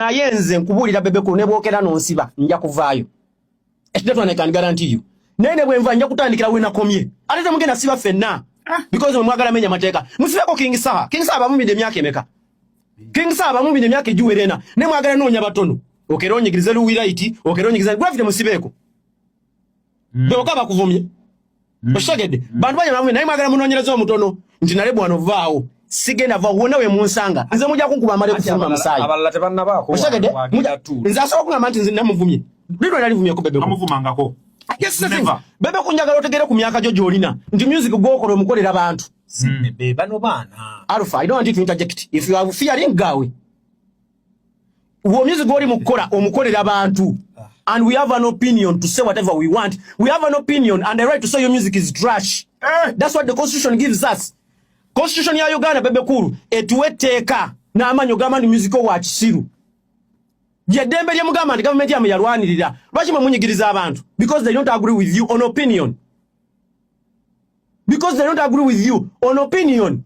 Naye nze nkubuulira, Bebe Cool, ne bwokera n'onsiba, nja kuvaayo. That one I can guarantee you. Naye ne bwenva, nja kutandikira we nakomye. Ate temugenda siba ffenna because mwe mwagala menya mateeka. Musibeko King Saha. King Saha bamumidde emyaka emeka? King Saha bamumidde emyaka egiwera ena, ne mwagala noonya batono. Okera onyigirize Luwilight, okera onyigirize Gravity, musibeeko. Beoka bakuvumye. Okitegedde? Bantu banya bamwe, naye mwagala munoonyereza omutono nti nale bwano vaawo. Sigenda va wonna we munsanga. Nze mujja kunkuba amale kufuluma musaayi. Abalala tebannabaako. Okitegedde? Nze asobola okugamba nti nze namuvumye. Lino nalivumyeko Bebe Cool? Amuvumangako. Yes, the thing. Never. Bebe Cool, njagala otegere ku myaka gyo gy'olina nti music gw'okola omukolera bantu. Be bano baana. Alpha, I don't want you to interject. If you are fearing, gawe. Uwo music gw'oli mu kukola omukolera bantu. And we have an opinion to say whatever we want. We have an opinion and the right to say your music is trash. Eh. That's what the constitution gives us. Constitution ya Uganda, Bebe Cool, etuwa etteeka n'amaanyi ogamba nti music wa kisiru. Lyeddembe lye mugamba nti gavumenti yammwe yalwanirira. Lwaki mwe munyigiriza abantu? Because they don't agree with you on opinion. Because they don't agree with you on opinion.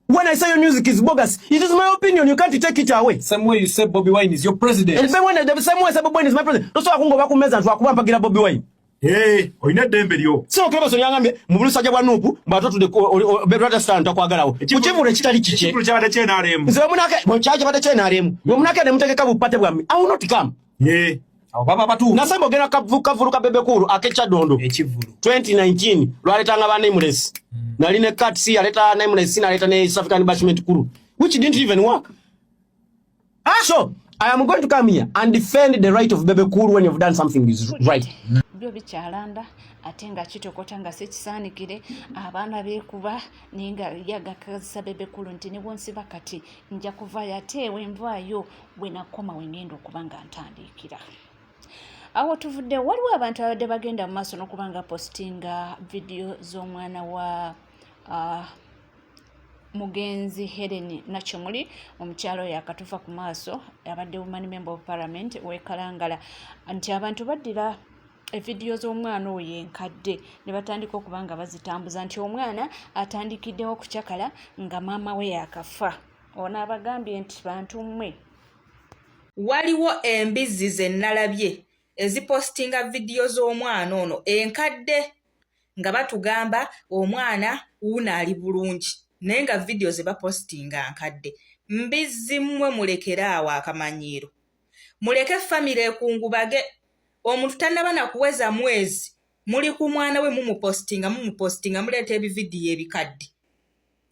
When I say your music is bogus, it is my opinion. You can't take it away. Same way you say Bobi Wine is your president. And the same way I say Bobi Wine is my president. Tosobola kungoba ku mmeeza nti wakuba mpagira Bobi Wine. Hey, olina eddembe lyo. Si Okello yangambye mu bulusajja bwa NUP bw'atotudde Brother ntakwagalawo. Ku kivulu ekitali kikye. Ekivulu kyabadde kye NRM. Nze bwe munake bwe kyakibadde kye NRM. Bwe munake ne mutegeka bupate bwammwe, I will not come. Abo baba batuufu. Nasemba ogenda kavulu ka Bebe Cool ak'e Kyadondo. Ekivulu. 2019 lwaleetanga ba Nameless. Nali ne Cats, yaleeta Nameless, naleeta ne East African Bashment Crew, which didn't even work. So I am going to come here and defend the right of Bebe Cool when you've done something is right. Byo bikyalanda ate nga kitokota nga sikisaanikire. Abaana beekuba, naye nga yagakazisa Bebe Cool nti ne bwonsiba kati nja kuvaayo, ate wenvaayo bwe nakoma we ngenda okuba nga ntandiikira awo. Tuvudde, waliwo abantu abadde bagenda mu maaso n'okuba nga postinga vidiyo z'omwana wa mugenzi Helen Nakimuli, omukyalo oyo akatuva ku maaso, abadde woman member of parliament w'e Kalangala, nti abantu baddira evidiyo z'omwana oyo enkadde ne batandika okuba nga bazitambuza nti omwana atandikiddewo okucakala nga maama we yakafa. Ono abagambye nti bantu mmwe. Waliwo embizzi ze nnalabye ezipositinga vidiyo z'omwana ono enkadde nga batugamba omwana wuuno ali bulungi, naye nga vidiyo ze bapositinga nkadde. Mbizzi mmwe, mulekere awo akamanyiiro, muleke famire ekungubage. Omuntu tannaba na kuweza mwezi, muli ku mwana we mumupositinga, mumupositinga, muleeta ebividiyo ebikadde.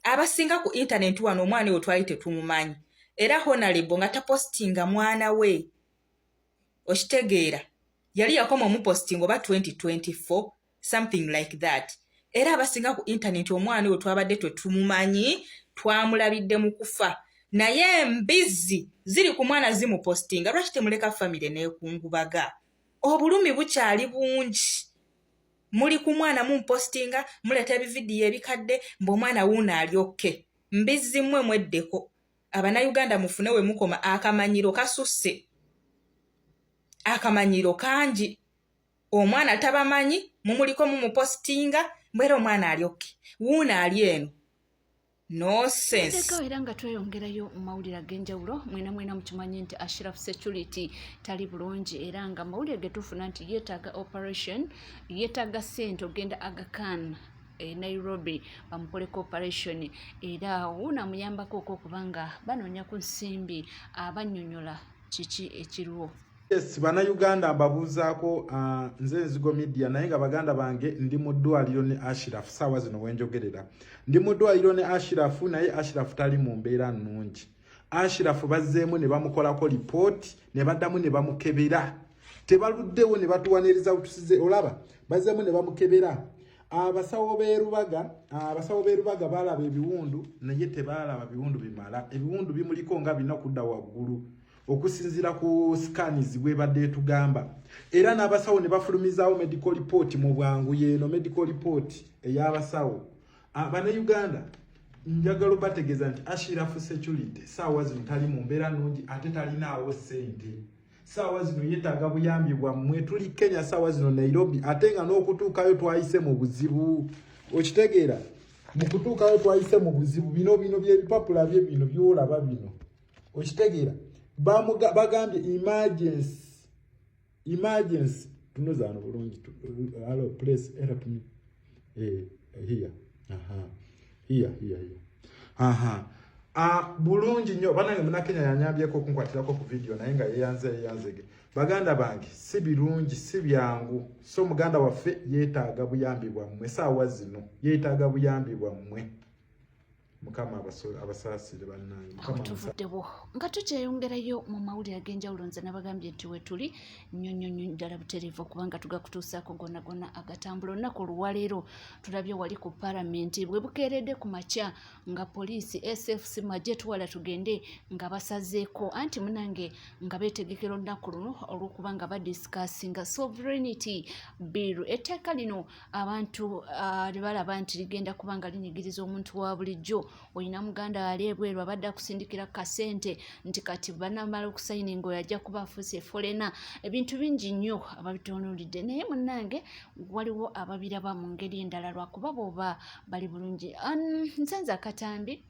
Abasinga ku intaneti wano omwana oyo twali tetumumanyi, era honorable nga tapositinga mwana we. Okitegeera, yali yakoma omupositinga oba 2024, something like that. Era abasinga ku intaneti omwana oyo twabadde tetumumanyi, twamulabidde mu kufa, naye embizzi ziri ku mwana zimupositinga. Lwaki temuleka famire neekungubaga? Obulumi bukyali bungi, muli ku mwana mumupositinga, muleeta ebividiyo ebikadde mbu omwana wuuno alyokke. Mbizzi mmwe, mweddeko. Abannayuganda mufune we mukoma. Akamanyiro kasusse, akamanyiro kangi. Omwana tabamanyi, mumuliko mumupositinga mbwera omwana alyokke, wuuno ali eno. Nonsense. Era nga tweyongerayo mu mawulire ag'enjawulo, mwena mwena mukimanyi nti Ashraf Security tali bulungi, era nga mawulire ge tufuna nti yeetaaga operation, yeetaaga ssente ogenda Aga Khan e Nairobi bamukoleko operation. Era wuuno amuyambako okubanga banoonya ku nsimbi, abannyonnyola kiki ekiriwo. Yes, Bannayuganda, mbabuuzaako. Nze Nzigo Media, naye nga baganda bange ndi mu ddwaliro ne Ashiraf. Saawa zino wenjogerera ndi mu ddwaliro ne Ashirafu, naye Ashirafu tali mu mbeera nnungi. Ashirafu bazzeemu ne bamukolako lipooti, ne baddamu ne bamukebera. Tebaluddewo ne batuwaniriza butusize. Olaba bazzeemu ne bamukebera. Abasawo b'erubaga balaba ebiwundu, naye tebalaba biwundu bimala. Ebiwundu bimuliko nga bina kudda waggulu okusinziira ku scans bwebadde etugamba. Era n'abasawo ne bafulumizaawo medical report mu bwangu. Yeeno medical report ey'abasawo. Bannayuganda, njagala obategeeza nti Ashirafu Security saawa zino tali mu mbeera nnungi, ate talinaawo ssente. Saawa zino yeetaaga buyambi bwammwe. Tuli Kenya saawa zino, Nairobi, ate nga n'okutuukayo twayise mu buzibu. Okitegeera, mu kutuukayo twayise mu buzibu. Bino byebipapula bye bino byolaba bino. Okitegeera, bagambye emergency, emergency. Tunoza wano bulungi. Hello, please help me. Here, aha, here, here, here, aha. Ah, bulungi nnyo banange. Munakenya yanyambyeko okunkwatirako ku video, naye nga yeyanze yeyanzege. Baganda bange, si birungi, si byangu. So muganda waffe yeetaaga buyambi bwammwe saawa zino, yeetaaga buyambi bwammwe. Mukama abasaasire bannange. Awo Mukama tuvuddewo nga tukyeyongerayo mu mawulire ag'enjawulo. Nze nabagambye nti wetuli nnyo nnyo nnyo ddala butereevu okubanga tugakutuusaako gonna gonna agatambula. Olunaku olwaleero tulabye wali ku palamenti bwe bukeeredde ku makya nga poliisi, SFC, magye twala tugende nga basazeeko, anti munange nga beetegekera olunaku luno olw'okuba nga badiscussinga sovereignty bill. Etteeka lino abantu balaba nti ligenda kuba nga linyigiriza omuntu wa bulijjo. Olina muganda ali ebweru abadde akusindikira kasente nti kati banamala okusayininga oyo ajja kuba afuuse foreigner. Ebintu bingi nnyo ababitunuulidde, naye munnange waliwo ababiraba mu ngeri endala lwakuba bw'oba bali bulungi. Nsanze akatambi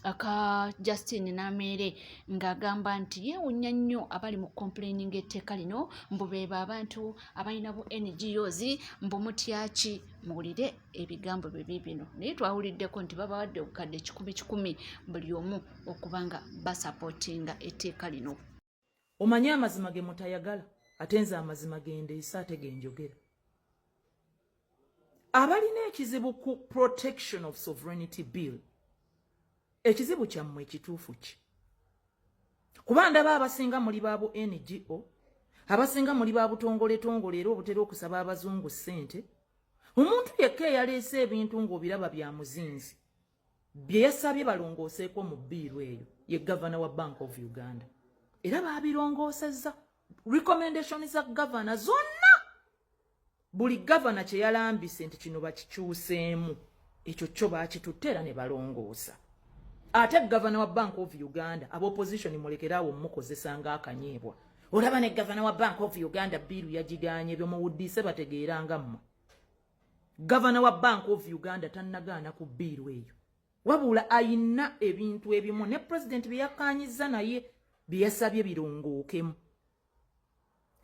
aka Justine Nameere ng'agamba nti yeewuunya nnyo abali mu complaining etteeka lino, mbu beebo abantu abalina bu NGOs, mbu mutyaki. Muwulire ebigambo bye bino, naye twawuliddeko nti babawadde obukadde kikumi kikumi buli omu okuba nga basupportinga etteeka lino. Omanye amazima ge mutayagala, ate nze amazima gendeesa ate genjogera. Abalina ekizibu ku Protection of Sovereignty Bill, ekizibu kyammwe ekituufu ki? Kuba ndaba abasinga muli ba bu NGO, abasinga muli ba butongoletongole era obutera okusaba abazungu ssente. Omuntu yekka eyaleese ebintu ng'obiraba bya muzinzi bye yasabye balongooseeko mu bill eyo ye gavana wa Bank of Uganda, era baabirongoosezza. Recommendation za gavana zonna, buli gavana kye yalambise nti kino bakikyuseemu, ekyo kyo baakitutte era ne balongoosa. Ate gavana wa Bank of Uganda, aba opposition mulekeraawo mukozesa ng'akanyeebwa. Olaba ne gavana wa Bank of Uganda bill yagiganye, byomuwuddiise bategeera nga mmwe. Gavana wa Bank of Uganda tannagaana ku bill eyo, wabula ayina ebintu ebimu ne pulezidenti bye yakkaanyizza naye bye yasabye birongookemu,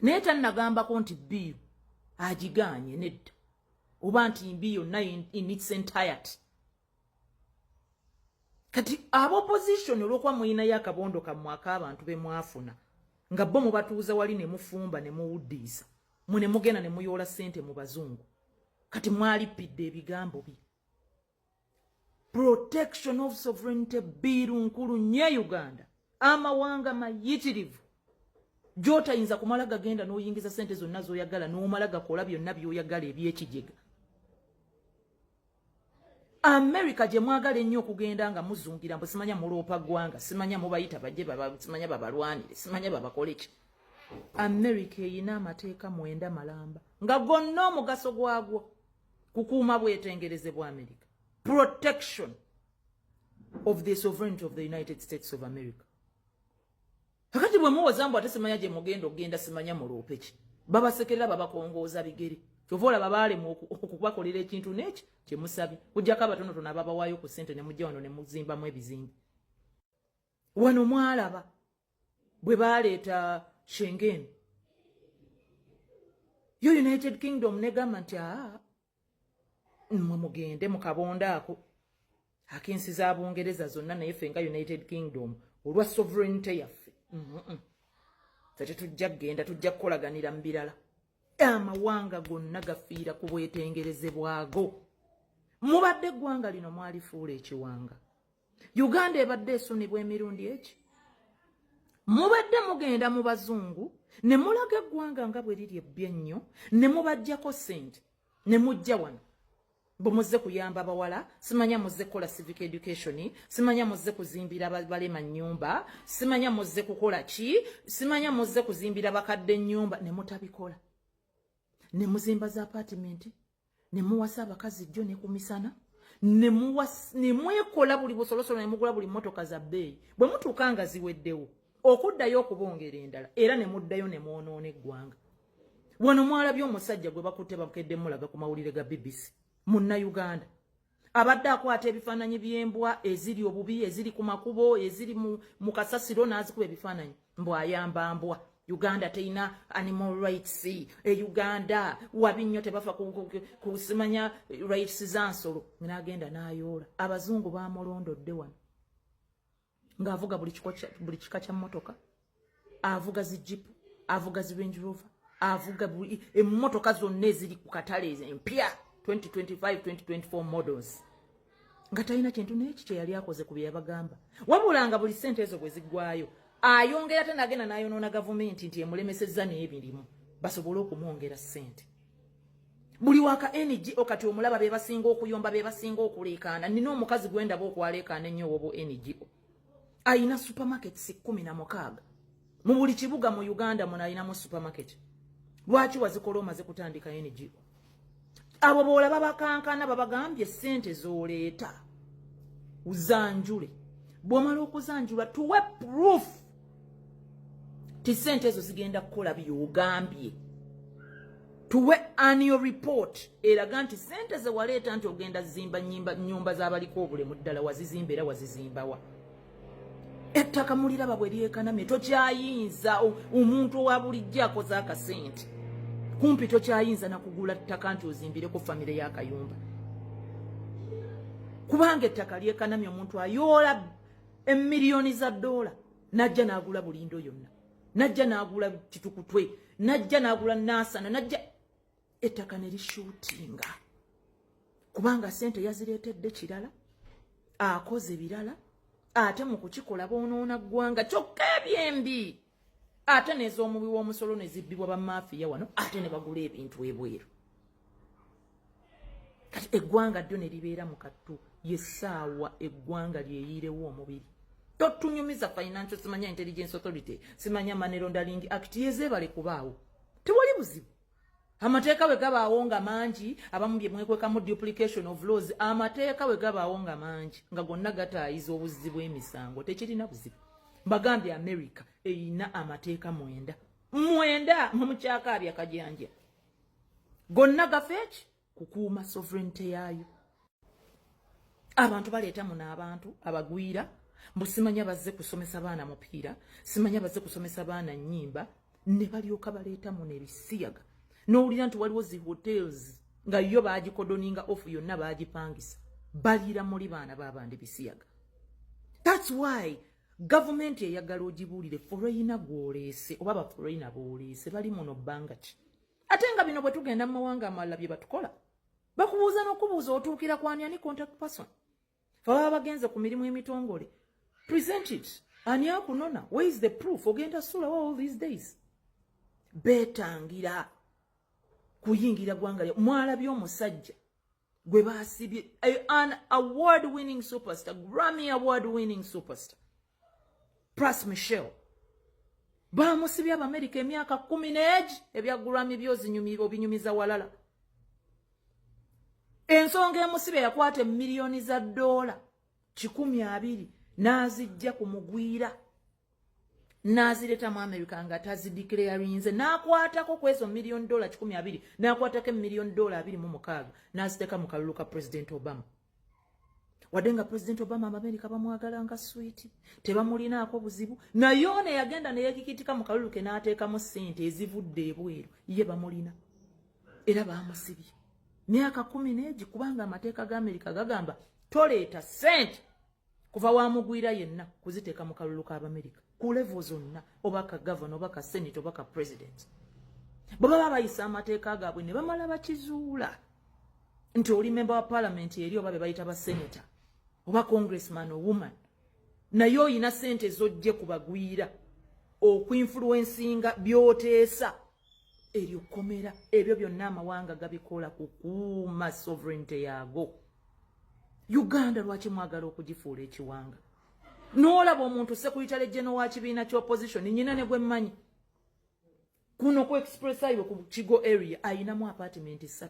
naye tannagambako nti bill agigaanye nedda, oba nti mbi yonna in its entirety. Kati aba opposition, olwokuba muyinayo akabondo kammwe ak'abantu be mwafuna nga bo mubatuuza wali ne mufumba ne muwuddiisa mwe ne mugenda ne muyoola ssente mu bazungu, kati mwalippidde ebigambo bye. Protection of Sovereignty Bill nkulu nnyo e Uganda. Amawanga mayitirivu gy'otayinza kumala gagenda n'oyingiza ssente zonna z'oyagala n'omala gakola byonna by'oyagala ebyekijega. America gye mwagala ennyo okugenda nga muzungira mbu simanya muloopa ggwanga, simanya mubayita bajje, simanya babalwanire, simanya babakole ki, America eyina amateeka 9 malamba nga gonna omugaso gwagwo kukuuma bwetengereze bwa America, protection of the sovereignty of the United States of America. Kakati bwe muwoza mbu ate simanya gye mugenda okugenda, simanya muloope ki, babasekerera, babakongooza bigere. Kyova olaba baalemu okubakolera ekintu n'eki kyemusabye, kujjako abatonotono ababawaayo ku ssente ne mujja wano ne muzimbamu ebizimbe. Wano mwalaba bwe baleeta Schengen, yo United Kingdom negamba nti aa, mmwe mugende mu kabondo ako ak'ensi za Bungereza zonna, naye ffe nga United Kingdom olwa sovereignty yaffe, ffe tetujja kugenda, tujja kukolaganira mu birala. Amawanga gonna gafiira ku bwetengereze bwago. Mubadde eggwanga lino mwalifuula ekiwanga. Uganda ebadde esunibwa emirundi eki. Mubadde mugenda mu bazungu ne mulaga eggwanga nga bwe liri ebbi ennyo, ne mubaggyako ssente ne mujja wano bwe muzze kuyamba bawala, simanya muzze kukola civic education, simanya muzze kuzimbira balema nnyumba, simanya muzze kukola ki, simanya muzze kuzimbira bakadde nnyumba, ne mutabikola, ne muzimba za apartment, ne muwasa abakazi jjo ne ku misana, ne mwekola buli busolosolo, ne mugula buli mmotoka za bbeeyi. Bwe mutuuka nga ziweddewo, okuddayo okubongera endala, era ne muddayo ne mwonoona eggwanga. Wano mwalabye omusajja gwe bakutte, bakedde mulaga ku mawulire ga BBC, Munnayuganda. Abadde akwata ebifaananyi by'embwa eziri obubi, eziri ku makubo, eziri mu kasasiro, n'azikuba ebifaananyi mbw ayamba mbwa. Uganda terina animal rights. E Uganda wabi nnyo, tebafa kusimanya rights za nsolo. N'agenda n'ayoola. Abazungu bamulondodde wano ng'avuga buli kika kya mmotoka. Avuga zi Jeep, avuga zi Range Rover, avuga emmotoka zonna eziri ku katale empya, 2025, 2024 models, nga talina kintu n'eki kye yali akoze ku bye yabagamba. Wabula nga buli ssente ezo bwe ziggwayo, ayongera ate nagenda n'ayonoona gavumenti nti emulemesezza n'ebirimu basobole okumwongera ssente. Buli waka NGO kati omulaba be basinga okuyomba, be basinga okuleekaana. Nina omukazi gwendaba okwaleekaana ennyo owobo NGO, ayina supermarkets 16 mu buli kibuga mu Uganda. Muno ayinamu supermarket. Lwaki wazikola omaze kutandika NGO? Abo boolaba bakankana, babagambye ssente z'oleeta uzanjule. Bw'omala okuzanjula, tuwe proof ti ssente ezo zigenda kukola by'ogambye. Tuwe annual report eraga nti ssente ze waleeta nti ogenda zimba nyumba z'abaliko obulemu, ddala wazizimba era wazizimbawa. Ettaka muliraba bwe lyekanamye. Tokyayinza, omuntu owa bulijjo akoze akasente kumpi tokyayinza nakugula ttaka nti ozimbireko famire y'akayumba, kubanga ettaka lyekanamye. Omuntu ayoola emiliyoni za dola najja n'agula bulindo yonna, najja n'agula Kitukutwe, najja n'agula Naasana, najja ettaka ne lishuutinga, kubanga sente yazireetedde kirala, akoze birala. Ate mu kukikola boonoona ggwanga. Kyokka ebyembi ate nez'omuwi w'omusolo ne zibbibwa bamaafiya wano, ate ne bagula ebintu ebweru. Kati eggwanga ddyo ne libeera mu kattu. Yessaawa eggwanga lyeyiirewo omubiri. Totunyumiza Financial simanya Intelligence Authority, simanya Money Laundering Act. Yezeebale kubaawo, tewali buzibu. Amateeka bwe gabaawo nga mangi, abamu bye mwekwekamu duplication of laws. Amateeka bwe gabaawo nga mangi, nga gonna gataayiza obuzzi bw'emisango, tekirina buzibu. Mbagambye, America eyina amateeka 9, 9. Mumukyakaabya kajanja, gonna gafa eki? Kukuuma sovereignty yaayo. Abantu baleeta muno abantu abagwira mbu simanya bazze kusomesa baana mupiira, simanya bazze kusomesa baana nnyimba, ne balyoka baleeta muno ebisiyaga. N'owulira nti waliwo zi hotels nga yo bagicordoninga off yonna, bagipangisa, baliira muli baana b'abandi bisiyaga. That's why gavumenti eyagala ogibuulire foreigner gw'oleese oba baforeigner b'oleese bali muno bbanga ki. Ate nga bino bwe tugenda mu mawanga amalala bye batukola, bakubuuza n'okubuuza otuukira kwani, ani contact person. Fe baba bagenze ku mirimu emitongole, present it, ani akunona, where is the proof, ogenda sulawo all these days. Beetangira kuyingira ggwanga lya. Mwalabye omusajja gwe baasibye, an award winning superstar, Grammy Award winning superstar Pras Michel, bamusibye Abamerika emyaka 10 n'egi. Ebya Grammy byozinyumi obinyumiza walala. Ensonga emusibye, yakwata emiliyoni za dola 120 n'azijja ku mugwira n'azireeta mu America nga tazideclarinze. N'akwatako ku ezo miliyoni dola 120, n'akwatako emiliyoni dola 26 n'aziteeka mu kalulu ka President Obama. Wadde nga President Obama Abamerika bamwagala nga sweet, tebamulinaako buzibu, naye ono eyagenda neyekikitika mu kalulu ke n'ateekamu ssente ezivudde ebweru, ye bamulina era bamusibye myaka 10 n'egi, kubanga amateeka ga Amerika gagamba toleeta ssente kuva wa mugwira yenna kuziteeka mu kalulu k'Abamerika ku level zonna, oba ka gavana, oba ka senate, oba ka president. Bwe baba bayisa amateeka gaabwe ne bamala bakizuula nti oli memba wa parliament eri, oba be bayita ba senator oba congressman or woman, naye oyina sente zojje ku bagwira okuinfluencinga by'oteesa, eryo kkomera. Ebyo byonna amawanga gabikola kukuuma sovereignty yaago. Uganda lwaki mwagala okugifuula ekiwanga? N'olaba omuntu secretary general wa kibiina ky'opposition, nyina ne gwe mmanyi kuno ku Express Highway ku Kigo area, ayinamu apartment 3.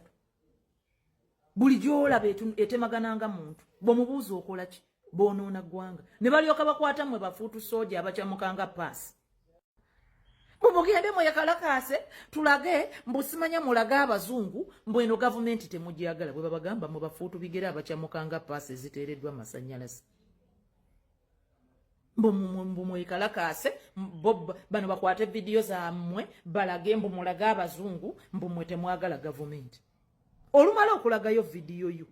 Buli gy'olaba etemagananga muntu. Bw'omubuuza okola ki, boonoona ggwanga. Ne balyoka bakwata mmwe bafuutu sooja abakyamukanga paasi. Mumugende mwekalakaase tulage mbusimanya mulage abazungu mbu eno gavumenti temugyagala. Bwe babagamba mubafuutu bigere abakyamukanga paasi eziteereddwa amasannyalaze. Mbu mwekalakaase, bano bakwate vidiyo zammwe balage mbu mulage abazungu mbu mwe temwagala gavumenti. Olumala okulagayo vidiyo yo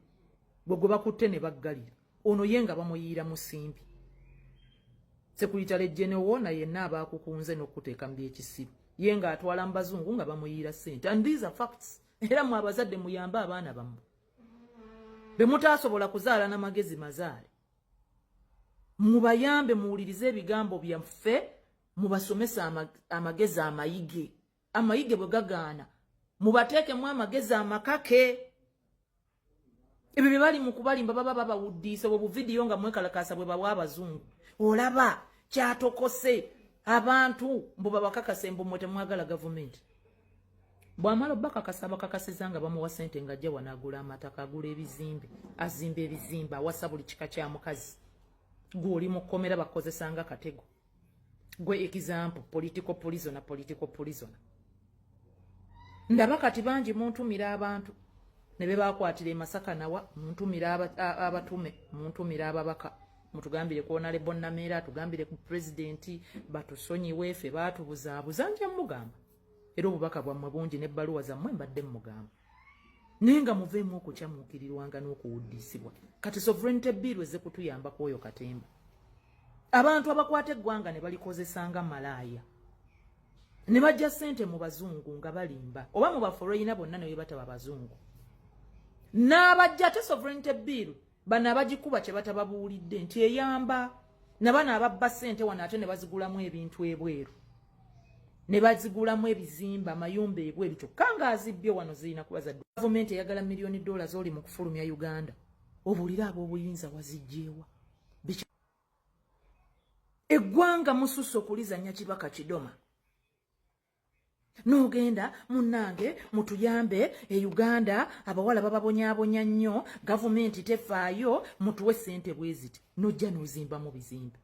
gwe gwe bakutte ne baggalira ono ye nga bamuyiira musimbi. Secretary General na yenna abaakukunze n'okuteeka mu byekisiru ye ng'atwala mu bazungu nga bamuyiira ssente. And these are facts. Era mwe abazadde muyambe abaana bammwe be mutaasobola kuzaala n'amagezi mazaale, mubayambe, muwulirize ebigambo byaffe, mubasomese amagezi amayige. Amayige bwe gagaana, mubateekemu amagezi amakake. Ebyo bye bali mu kubalimba baba babawuddiisa obwo buvidiyo nga mwekalakaasa bwe bawa abazungu. Olaba kyatokose abantu mbu babakakase mbu mmwe temwagala gavumenti. Bw'amala obbakakasa, abakakasiza nga bamuwa ssente ng'ajja wano agula amataka, agula ebizimbe, azimba ebizimbe, awasa buli kika kya mukazi. Gwe oli mu kkomera bakozesanga katego. Gwe example, political prisoner, political prisoner. Ndaba kati bangi muntumira abantu ne be bakwatira e Masaka nawa muntumira abatume, muntumira ababaka, mutugambire ku Honorable Nameere, atugambire ku pulezidenti batusonyiwe ffe baatubuzaabuza. Nja mugamba era obubaka bwammwe bungi n'ebbaluwa zammwe mbadde mugamba, naye nga muveemu okukyamuukirirwanga n'okuwuddiisibwa. Kati sovereignty bill ezze kutuyambako oyo katemba. Abantu abakwata eggwanga ne balikozesanga malaaya ne bajja ssente mu bazungu nga balimba oba mu baforeigner bonna ne bataba bazungu n'abajja. Ate sovereignty bill bano abagikuba kye batababuulidde nti eyamba na bano ababba ssente wano ate ne bazigulamu ebintu ebweru, ne bazigulamu ebizimba, amayumba ebweru, kyokka ng'azibbye wano zirina kuba za gavumenti. Eyagala miliyoni dola z'oli mu kufulumya Uganda, obuulire ab'obuyinza waziggyeewa. Eggwanga mususse okulizanya kibaka kidoma n'ogenda munnange mutuyambe e Uganda abawala bababonyaabonya nnyo, gavumenti tefaayo, mutuwe ssente bwe ziti, n'ojja n'ozimbamu bizimbe.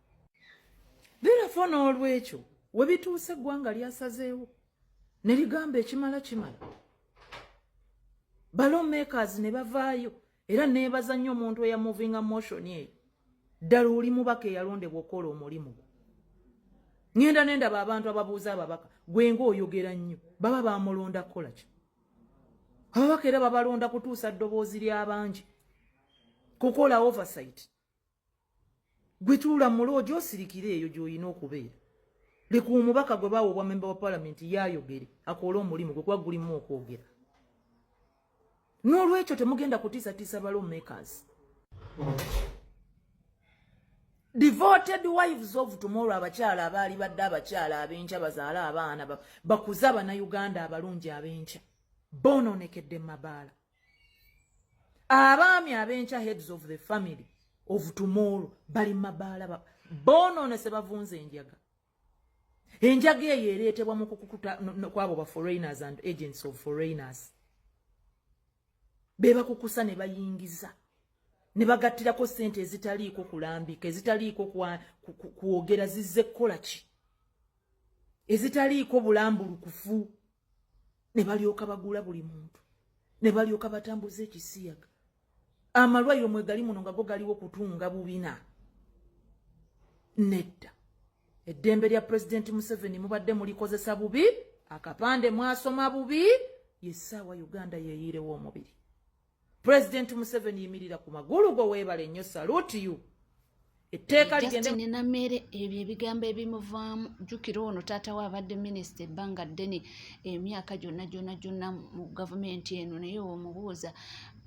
Therefore n'olwekyo we bituuse eggwanga lyasazeewo ne ligamba ekimala kimala. Ba lawmakers ne bavaayo, era neebaza nnyo omuntu eyamovinga motion eyo. Ddala oli mubaka eyalondebwa okukola omulimu gwo. Ŋŋenda nendaba abantu ababuuza ababaka, gwe ng'oyogera nnyo, baba bamulonda kukola ki? Ababaka era babalonda kutuusa ddoboozi ly'abangi, kukola oversight. Gwe tuula mu loogi osirikire eyo gy'olina okubeera. Leka omubaka gwe baawa obwa memba wa palamenti yaayogere, akole omulimu gwe, kuba gulimu okwogera. N'olwekyo temugenda kutiisatiisa ba lawmakers, devoted wives of tomorrow, abakyala abaali badde abakyala ab'enkya, bazaale abaana, bakuze abannayuganda abalungi ab'enkya, boonoonekedde mu mabaala. Abaami ab'enkya, heads of the family of tomorrow, bali mu mabaala, boonoonese, bavunze enjaga. Enjaga eyo ereetebwa mu kukukuta kwabo ba foreigners and agents of foreigners be bakukusa ne bayingiza ne bagattirako ssente ezitaliiko kulambika, ezitaliiko kwogera zizze kukola ki, ezitaliiko bulambulukufu, ne balyoka bagula buli muntu ne balyoka batambuza ekisiyaga. Amalwaliro mwe gali muno nga go galiwo kutunga bubina. Nedda, eddembe lya Pulezidenti Museveni mubadde mulikozesa bubi, akapande mwasoma bubi. Yessaawa Uganda yeeyiirewo omubiri. Pulezidenti Museveni, yimirira ku magulu go, weebale nnyo, salute you. Etteeka ligende. Justin Nameere, ebyo ebigambo ebimuvaamu, jjukira ono taata we abadde minisita ebbanga ddene, emyaka gyonna gyonna gyonna mu gavumenti eno, naye omubuuza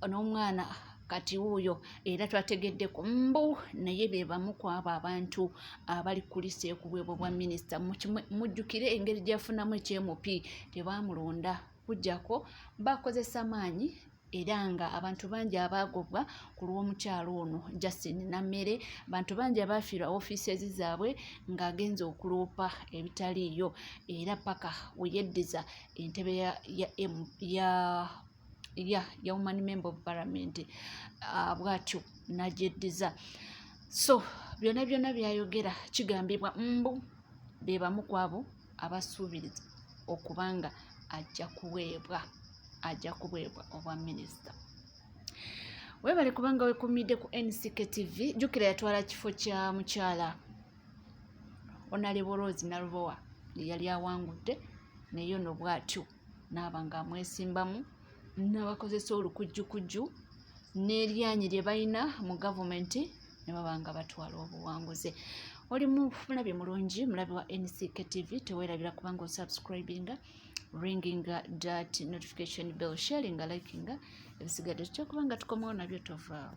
n'omwana kati wuuyo. Era twategeddeko mbu naye be bamu ku abo abantu abali kulisa ekubwebwa bwa minisita. Mujjukire engeri gyafunamu ekya MP, tebaamulonda kujjako bakozesa maanyi, era nga abantu bangi abaagobwa ku lw'omukyalo ono Justin Nammere, bantu bangi abaafiirwa ofiises zaabwe ng'agenze okuloopa ebitaliiyo, era paka we yeddiza entebe ya woman member of parliament, bw'atyo n'agyeddiza. So byonna byonna byayogera kigambibwa mbu be bamu ku abo. Abasuubiriza okubanga ajja kuweebwa obwa minisita. Weebale kubanga wekumidde ku NCK TV. Jjukira yatwala kifo kya mukyala Honorable Rose Nalubowa yeyali awangudde, naye ono bw'atyo n'aba ng'amwesimbamu n'abakozesa olukujjukujju n'eryanyi lye balina mu gavumenti ne baba nga batwala obuwanguzi. Oli mulabi mulungi, mulabi wa NCK TV, teweerabira kubanga osubscribinga, ringinga that notification bell, sharinga, likinga. Ebisigadde tutya kubanga tukomawo nabyo, tovaawo.